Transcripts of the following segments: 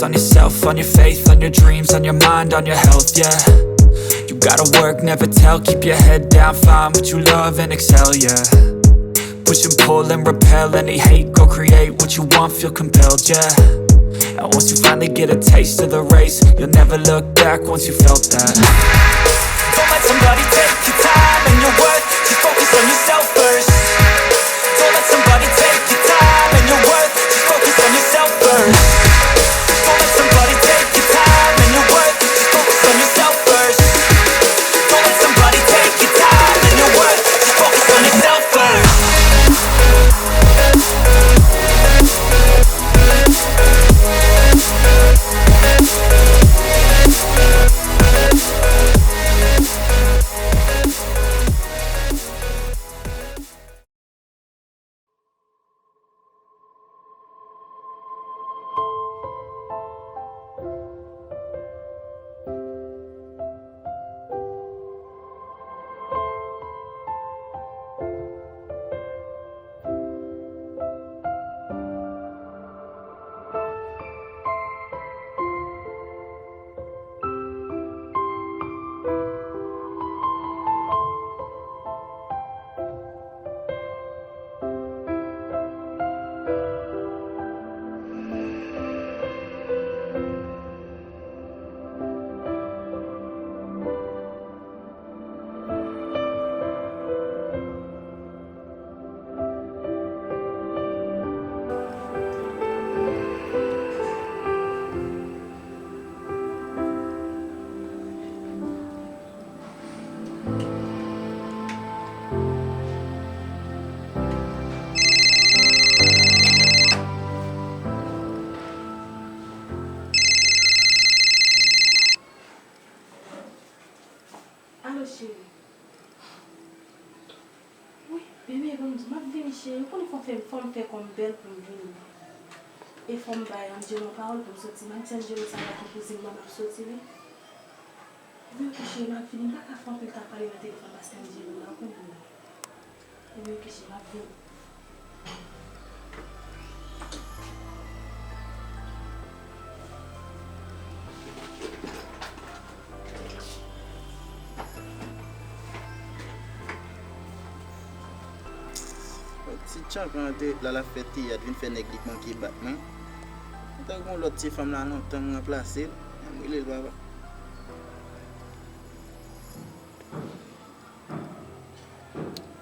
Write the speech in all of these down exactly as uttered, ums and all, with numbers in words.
On yourself, on your faith, on your dreams, on your mind, on your health, yeah. You gotta work, never tell, keep your head down, find what you love and excel, yeah. Push and pull and repel any hate, go create what you want, feel compelled, yeah. And once you finally get a taste of the race, you'll never look back once you felt that. Don't let somebody take your time and your worth, just focus on yourself first. Don't let somebody take your time and your worth. Just focus on yourself first. Don't let somebody take your time and your worth. Just focus on yourself first. Don't let somebody take your time and your worth. Just focus on yourself first. Alo, cheri. Wi, bebe, ban m di w, m ap vini, cheri. Ou konnen fò m fè, fò m fè kò m bèl pou m vini. E fò m bay Angelo yon pawòl pou m soti. Menm si Angelo sa pa ki kouzin mwen, m ap soti, wi. Ebyen, oke, cheri, m ap vini. M pa ka fè anpil tan ap pale nan telefòn paske Angelo la, ou konnen la. Ebyen, oke, cheri, m ap vini. Ti tchanpan an te la, l ap fè teyat, vin fè nèg li manke bat mwen. Mwen te gen yon lòt ti fanm la lontan, m ranplase l. M rele l papa.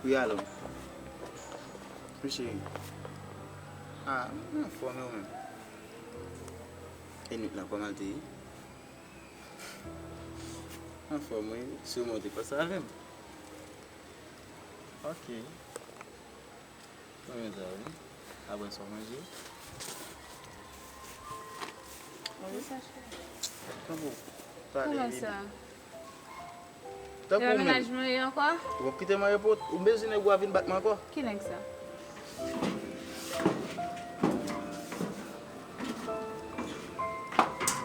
Wi, alo. Wi, cheri. Ah, mwen anfòm, e ou menm? E nwit lan, kòman l te ye? Anfòm, wi. Siman w te panse avè m. Ok. Mwen menm sa, wi. Apre sa, w manje? Manje sa, cheri. Tanpri w. Pale, kòman sa? Tanpri w menm. E pa mennaj mwen ye ankò? Ou p ap kite m an repo? Ou bezwen nèg ou a vin bat mwen ankò? Ki nèg sa?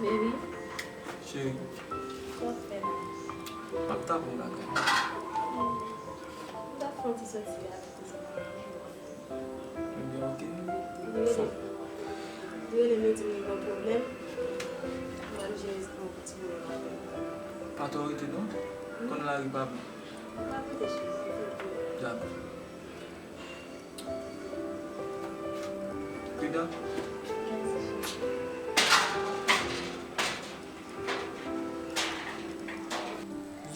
Baby. Cheri. Sa w ap fè la? M ap tape yon bagay. M t ap fè yon ti soti avèk kouzen mwen. Ebyen, oke. Li rele m, li rele m, li di m li gen yon pwoblèm. M ap jere yon ti pwoblèm avè l. Pa twò rete non. Konn lari pa bon. M ap rete, cheri, m ap rete. Dakò. Pridan. Mèsi, cheri.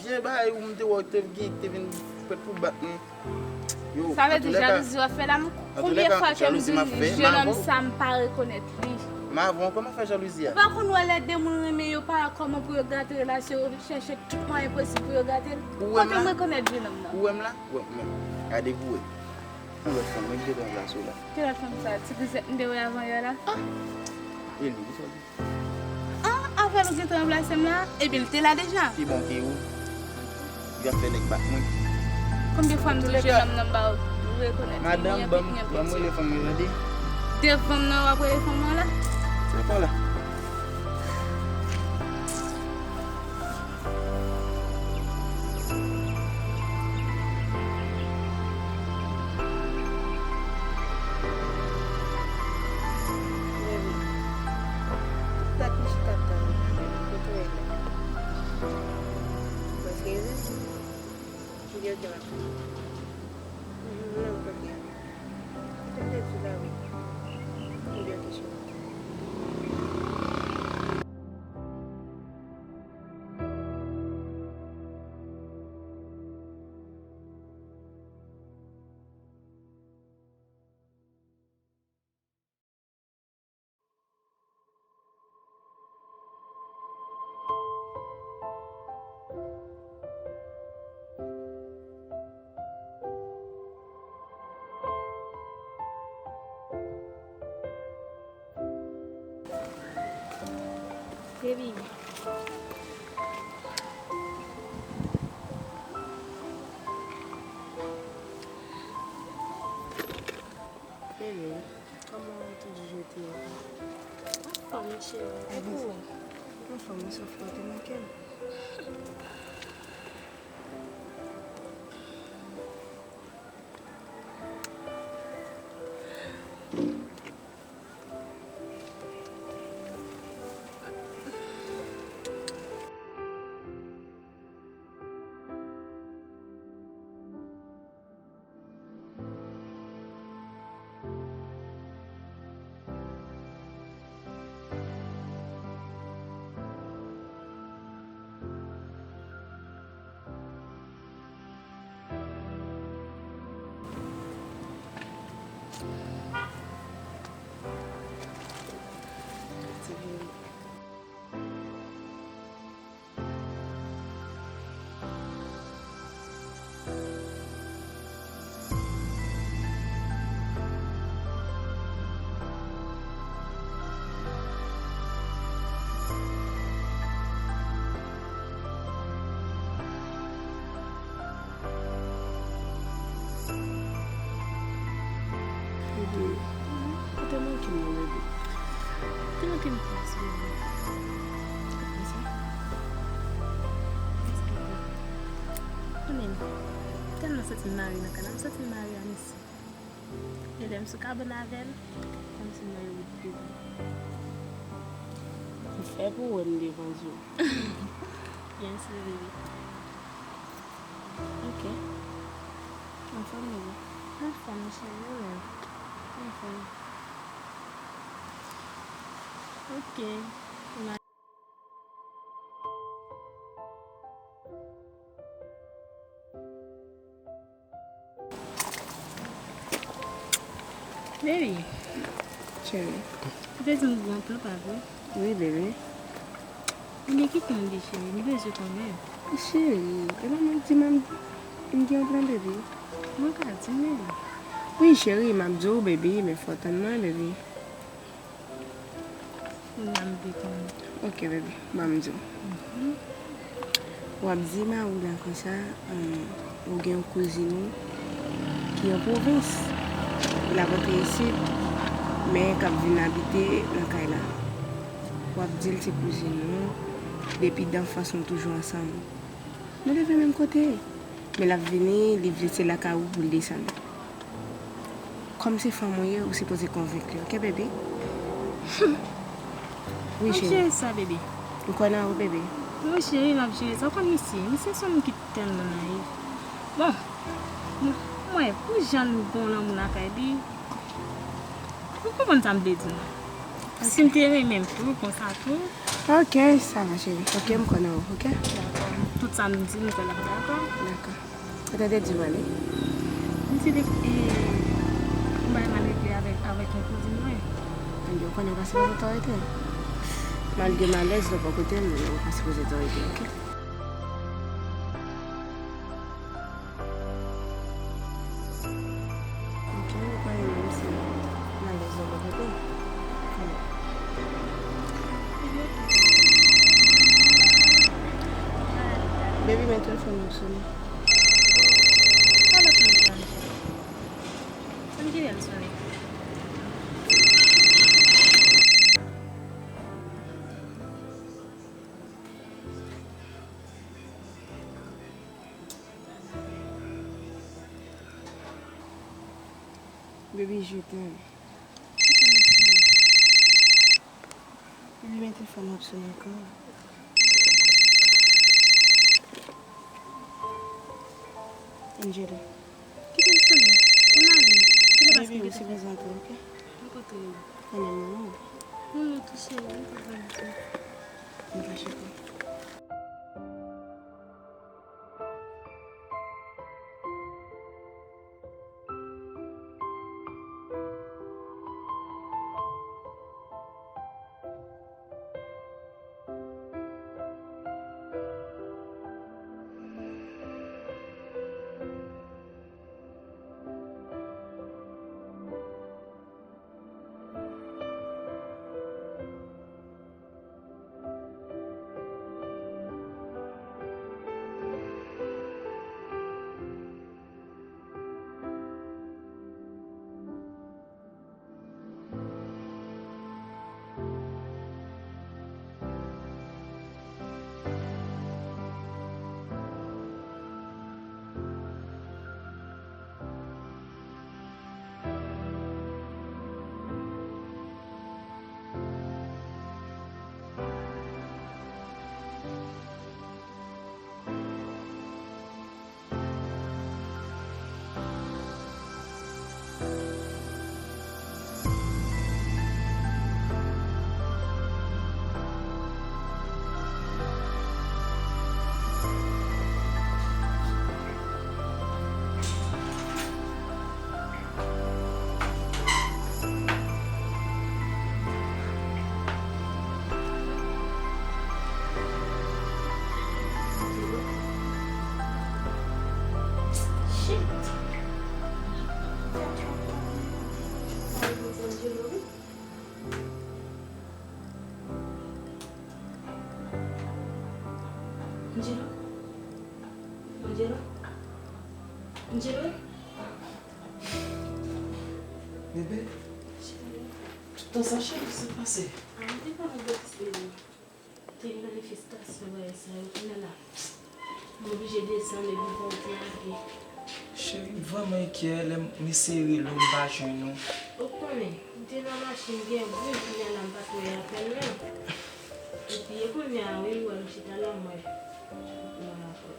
Vye bagay ou m te wè w te, ki te vin prèt pou bat mwen. Yo, sa vle di, antouka, jalouzi w ap fè la, m, antouka, konbyen fwa ke m di jenòm sa m pa rekonèt li. M avè w, kòman fè jalouzi a? Ou pa konn wè lè de moun renmen yo pa wè kòman pou yo gate relasyon yo, chèche tout mwayen posib pou yo gate l. Kote m rekonèt jenòm nan? Ou wè m la? Ou wè m la? Gade pou wè. Yon lòt fanm, mwen ki te ranplase w la. Ki lòt fanm sa? Ti grizèt m te wè avan yè la? Ah! E li, ki sa w di? Ah, avè l ou gentan ranplase m la? Epi l te la deja. Pi bon ke ou. Li ap fè nèg bat mwen. Konbyen fwa m di w jenòm nan m pa rekonèt li, li enpi li enpiti. Madanm, ban m rele fanm mwen, tande. Devan m nan w ap rele fanm nan la? Se pa la. Baby, ou ta Baby. Bebe, kòman w toujou jete a? Anfòm, cheri. E pou ou? Anfòm, wi, sòf ke w te manke m. Bebe, ou te manke m non, bebe. Ou te manke m plis, bebe. Ou konn sa? Konnen m tèlman santi m mare nan kay la, m santi m mare ann isi. E lè m sou kabann avè l, kòmsi m nan yon wout, bebe. M fè pou w wè m devan zye w. Byen si, bebe. Ok. Anfòm, bebe? Anfòm, cheri, ou menm? Anfòm. Ok. Baby. Cheri. Ou te di m ou gen yon plan, pa vre? Wi, bebe. Ebyen, ki plan li, cheri? M bezwen konnen. Cheri, e pa mwen ki di m, m gen yon plan, bebe? Mwen ka di m, bebe. Wi, cheri, m ap di w, bebe, men fò w tann mwen, bebe. Kounye a m vle konnen. Ok, bebe, ban m di w. W ap di mari w la konsa, um, ou gen yon kouzin ou ki an pwovens. L ap antre isit, men k ap vin abite nan kay la. W ap di l se kouzin ou, depi danfans nou toujou ansanm. Nou leve menm kote, men l ap vini, li vle se lakay ou pou l desann. Kòm se fanm ou ye, ou sipoze konvenk li, ok, bebe? Wi, cheri. M ap jere sa, bebe. M kwè nan ou, bebe. Wi, cheri, m ap jere sa. Ou konn misye, misye se yon moun ki tèlman nayif. Bon, m, m wè, pou jan l gen lanmou lakay li, ou konprann sa m vle di w. Si m te renmen m tou, konsa tou. Ok, sa va, cheri. Ok, m kwè nan ou, ok? Dakò. Tout sa m di, m kwè l ap dakò. Dakò. Ou tande di w ale? M di li, e, m bay mal regle avèk, avèk yon kouzin mwen. Ebyen, ou konnen ou pa sipoze t arete. Malgre m alèz lè w bò kote m, men ou pa sipoze t arete, ok? Ok, ou konnen menm si m alèz lè w bò kote m. Baby, men telefòn nan ap sone. Alo, telefòn. Konn kilè l sone. Baby, je t'aime. Baby, men telefòn nan ap sone ankò. Angela. Kite l sone. Ou male. Kite l pase. Baby, ou sipoze antre, ok? Mwen kontre. Konnen mwen, non. Mwen, mwen tou cheri, mwen konprann tou. Mwen fache tou. Angelo, wi. Angelo? Angelo? Angelo? Bebe? Cheri. Tout tan sa, cheri, sa k pase? A, m te pale de ti bebe. Te gen manifestasyon, bagay sa yo, kounye a la, m oblije desann epi fè yon ti lage. Cheri, m vrèman enkyè lè m eseye rele w, m pa jwenn ou. Ou konnen, m te nan machin gen bri, kounye a la m pa t wè apèl menm. Epi e kounye a wi, m wè m chita la, m wè. M wè apèl.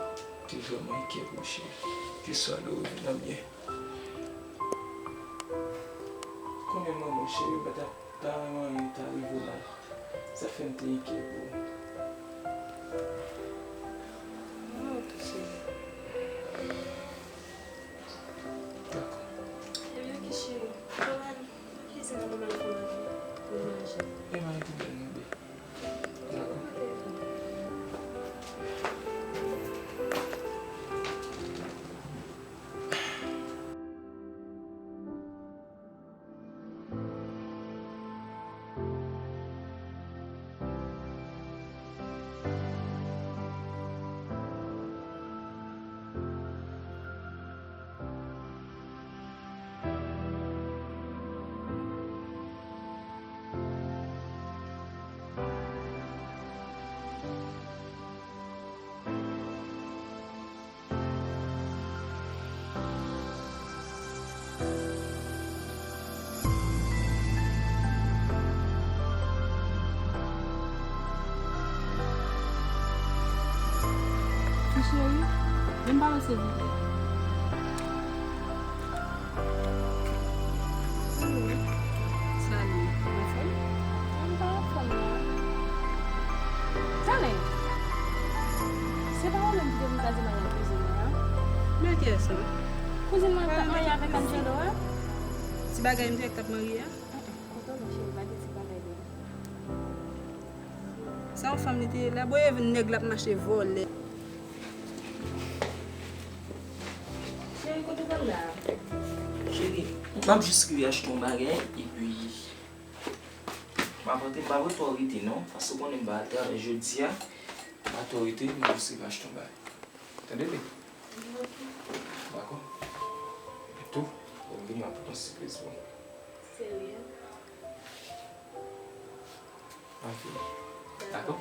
M te vrèman enkyè pou ou, cheri. Ke swa lè w revin an byen. Konnen manman, cheri, m pa t ap Ta renmen anyen ta rive w mal. Sa fè m te enkyè pou ou. Mwen tou, cheri. Dakò. Ebyen, oke, cheri. Bon, m al nan kizin nan, m al fè manje pou manje. E manje pou mwen, bebe. Dakò. Ti cheri, vin pale silvouplè. Salut. Anfòm? Mwen pa anfòm non. Talè. Se pa ou menm ki te vin pase nan kouzin mwen an? Men kiyès non? Kouzin mwen k t ap marye avèk Angelo a? Ti bagay m te wè k t ap marye a? Kontòle cheri, pa gen ti bagay de. Sa yon fanm li te ye la? Bon, e nèg la ap mache vòlè. Cheri, kote w pral la a? Cheri, m ap jis rive achte yon bagay, epi m ap antre, m pa vle twò rete non, paske w konnen m pa al travay jodi a, m pa twò rete, m ap jis rive achte yon bagay. Tande byen? Dakò. Epi tou, lè m vini, m ap pote yon sipriz pou ou. Serye? Anfin. Dakò?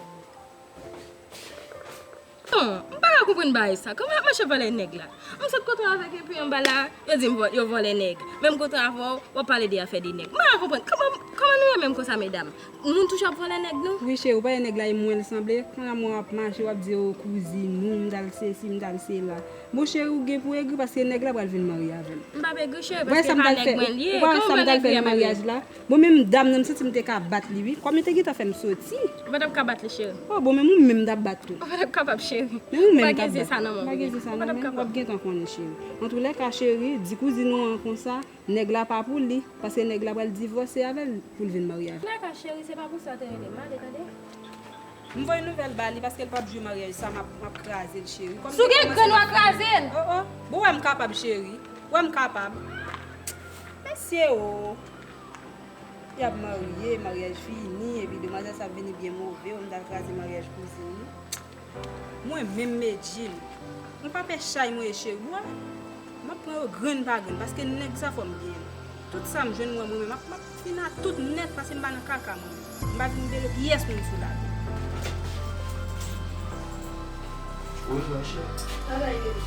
Non, m pa ka konprann bagay sa. Kòman y ap mache vòlè nèg la? M sot kote avèk epi anba la, yo di m vò-, yo vòlè nèg. Menm kote avè w, w ap pale de afè de nèg. M pa ka konprann. Kòman, kòman nou ye menm konsa, medam? Moun toujou ap vòlè nèg nou? Wi, cheri, ou pa wè nèg la e mwen l sanble? Kounye a mwen w ap mache, w ap di yo kouzin ou, m t al sesi, m t al sela. Bon, cheri, ou gen pou egri paske nèg la pral vin marye avè m. M p ap egri, cheri, paske e pa nèg mwen l ye. Ou pa wè sa m t al fè nan maryaj la? Bon, menm dam nan, m santi m te ka bat li, wi. Kòm li te gentan fè m soti. Ou pa t ap ka bat li, cheri. Oh, bon, menm ou menm m t ap bat tou. Ou pa t ap kapab, cheri. Menm ou menm m t ap bat. Ou pa gen zen sa nan men w, bebe. Ou pa t ap kapab. W ap gentan konnen, cheri. Antoulèka, cheri, di kouzin ou an konsa, nèg la pa pou li, paske nèg la pral divòse avè l pou l vin marye avè l. Antoulèka, cheri, se pa pou sa w te rele m ale, tande? M voye nouvèl ba li paske l p ap jwe maryaj sa, m ap, m ap kraze l, cheri. Si w gen grenn, w a kraze l. Oh, oh. Bon, w wè m kapab, cheri. W wè m kapab. Mesye o. Y ap marye, maryaj fini, epi demwazèl sa ap vini byen move, o, m t al kraze maryaj kouzin li. Mwen menm, Medjine, yon pa pè chay mwen ye, cheri, w wè. M ap pran yo grenn pa grenn, paske nèg sa fò m genyen l. Tout sa m jwenn mwen, mwen menm, m ap, m ap fin a tout nèt, paske m pa nan kaka mwen menm. M pa vin bere pyès moun sou latè. Wi, monchè. Travay, bebe.